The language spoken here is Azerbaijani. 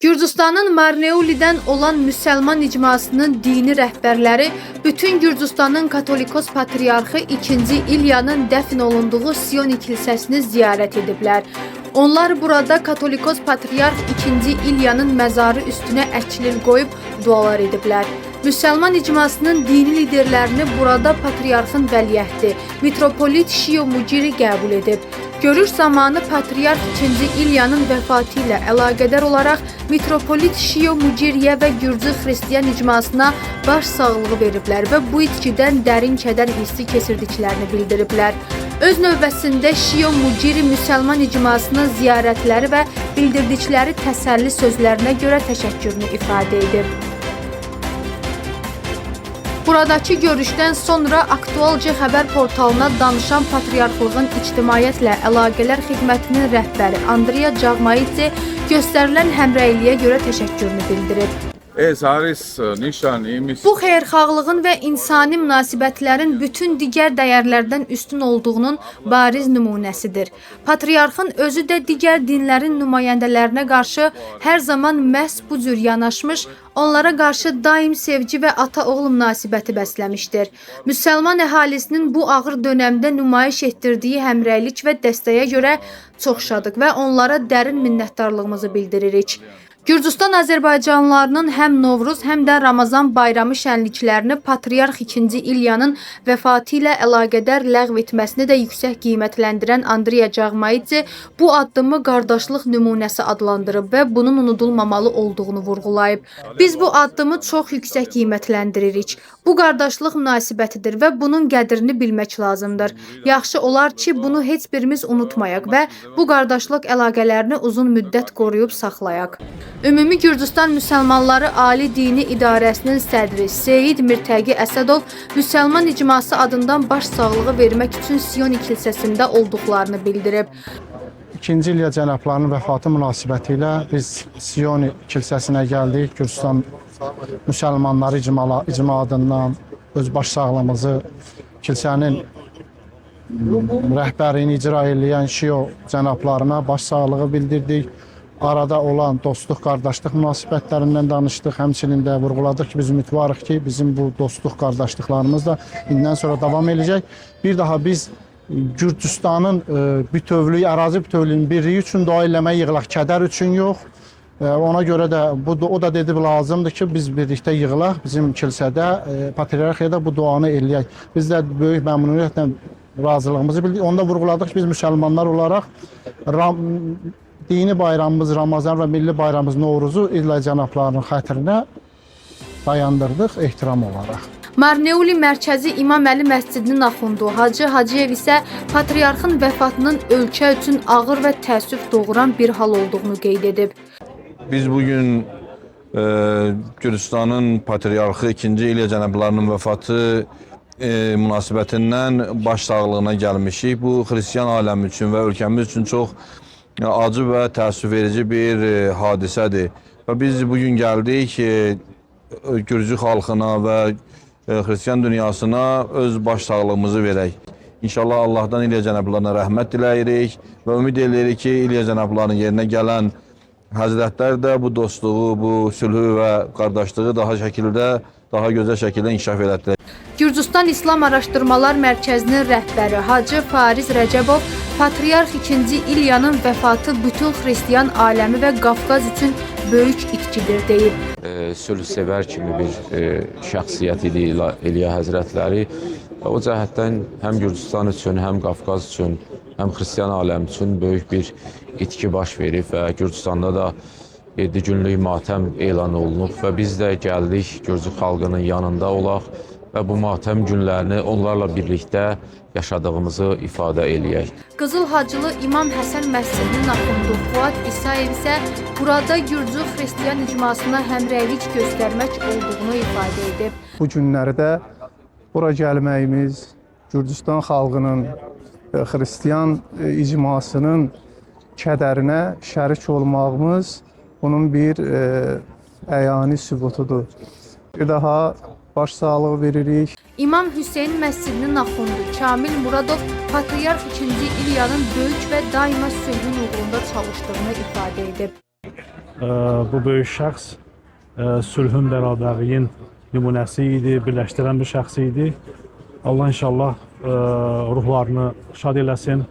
Gürcüstanın Marneulidən olan müsəlman icmasının dini rəhbərləri bütün Gürcüstanın Katolikos Patriarxı 2-ci İlyanın dəfn olunduğu Sioni kilsəsini ziyarət ediblər. Onlar burada Katolikos Patriarx 2-ci İlyanın məzarı üstünə əklil qoyub dualar ediblər. Müsəlman icmasının dini liderlərini burada Patriarxın vəliəhdi Mitropolit Şio Muciri qəbul edib. Görüş zamanı Patriarx 2-ci İlyanın vəfatı ilə əlaqədar olaraq Mitropolit Şio Muciriyə və Gürcü xristian icmasına baş sağlığı veriblər və bu itkidən dərin kədər hissi keçirdiklərini bildiriblər. Öz növbəsində Şio Muciri müsəlman icmasına ziyarətləri və bildirdikləri təsəlli sözlərinə görə təşəkkürünü ifadə edib. Buradakı görüşdən sonra Aktualca xəbər portalına danışan Patriarxlığın İctimaiyyətlə Əlaqələr Xidmətinin rəhbəri Andriya Cağmaidze göstərilən həmrəyliyə görə təşəkkürünü bildirib. ეს არის ნიშანი იმის, Bu xeyirxahlığın və insani münasibətlərin bütün digər dəyərlərdən üstün olduğunun bariz nümunəsidir. Patriarxın özü də digər dinlərin nümayəndələrinə qarşı hər zaman məhz bu cür yanaşmış, onlara qarşı daim sevgi və ata-oğul münasibəti bəsləmişdir. Müsəlman əhalisinin bu ağır dönəmdə nümayiş etdirdiyi həmrəylik və dəstəyə görə çox şadıq və onlara dərin minnətdarlığımızı bildiririk. Gürcüstan Azərbaycanlılarının həm Novruz, həm də Ramazan bayramı şənliklərini Patriarx 2-ci İlyanın vəfatı ilə əlaqədar ləğv etməsini də yüksək qiymətləndirən Andriya Cağmaidze bu addımı qardaşlıq nümunəsi adlandırıb və bunun unudulmamalı olduğunu vurğulayıb. Biz bu addımı çox yüksək qiymətləndiririk. Bu qardaşlıq münasibətidir və bunun qədrini bilmək lazımdır. Yaxşı olar ki, bunu heç birimiz unutmayaq və bu qardaşlıq əlaqələrini uzun müddət qoruyub saxlayaq. Ümumi Gürcüstan Müsəlmanları Ali Dini İdarəsinin sədri Seyid Mirtəqi Əsədov müsəlman icması adından baş sağlığı vermək üçün Sioni kilsəsində olduqlarını bildirib. İkinci İlya cənablarının vəfatı münasibəti ilə biz Sioni kilsəsinə gəldik. Gürcüstan müsəlmanları icma adından öz başsağlığımızı kilsənin rəhbərliyini icra eləyən Şio cənablarına başsağlığı bildirdik. Arada olan dostluq, qardaşlıq münasibətlərindən danışdıq. Həmçinin də vurğuladıq ki, biz ümidvarıq ki, bizim bu dostluq, qardaşlıqlarımız da indidən sonra davam edəcək. Bir daha biz Gürcüstanın bütövlüyü, ərazi bütövlüyünün birliyi üçün dua eləməyə yığılaq, kədər üçün yox. Ona görə də o da dedi lazımdır ki, biz birlikdə yığılaq, bizim kilsədə, patriarxiyada bu duanı eləyək. Biz də böyük məmnuniyyətlə razılığımızı bildik. Onu da vurğuladıq ki, biz müsəlmanlar olaraq dini bayramımız Ramazan və milli bayramımız Novruzu İlya cənablarının xətrinə dayandırdıq ehtiram olaraq. Marneuli Mərkəzi İmam Əli Məscidinin axundu Hacı Hacıyev isə Patriarxın vəfatının ölkə üçün ağır və təəssüf doğuran bir hal olduğunu qeyd edib. Biz bugün Gürcüstanın Patriarxı 2-ci İlya cənablarının vəfatı münasibətindən baş sağlığına gəlmişik. Bu xristian aləmi üçün və ölkəmiz üçün çox acı və təəssüf verici bir hadisədir. Və biz bugün gəldik Gürcü xalqına və xristian dünyasına öz baş sağlığımızı verək. İnşallah Allahdan İlya cənablarına rəhmət diləyirik və ümid edirik ki, İlya cənablarının yerinə gələn həzrətlər də bu dostluğu, bu sülhü və qardaşlığı daha gözəl şəkildə inkişaf elətdirək. Gürcüstan İslam Araşdırmalar Mərkəzinin rəhbəri Hacı Fariz Rəcəbov Patriarx 2-ci İlyanın vəfatı bütün xristian aləmi və Qafqaz üçün böyük itkidir deyib. Sülhsevər kimi bir şəxsiyyət idi İlya Həzrətləri. O cəhətdən həm Gürcüstan üçün, həm Qafqaz üçün, həm xristian aləm üçün böyük bir itki baş verib və Gürcüstanda da 7 günlük matəm elan olunub və biz də gəldik Gürcü xalqının yanında olaq və bu matəm günlərini onlarla birlikdə yaşadığımızı ifadə eləyək. Qızıl Hacılı İmam Həsən Məscidinin axundu Fuad İsayev isə burada Gürcü xristian icmasına həmrəylik göstərmək olduğunu ifadə edib. Bu günlərdə bura gəlməyimiz Gürcüstan xalqının, xristian icmasının kədərinə şərik olmağımız bunun bir əyani sübutudur. Bir daha başsağlığı veririk. İmam Hüseyn Məscidinin axundu Kamil Muradov Patriarx 2-ci İlyanın böyük və daima sülhün uğrunda çalışdığını ifadə edib. Bu böyük şəxs sülhün, bərabərliyin nümunəsi idi, birləşdirən bir şəxs idi. Allah inşallah ruhlarını şad eləsin.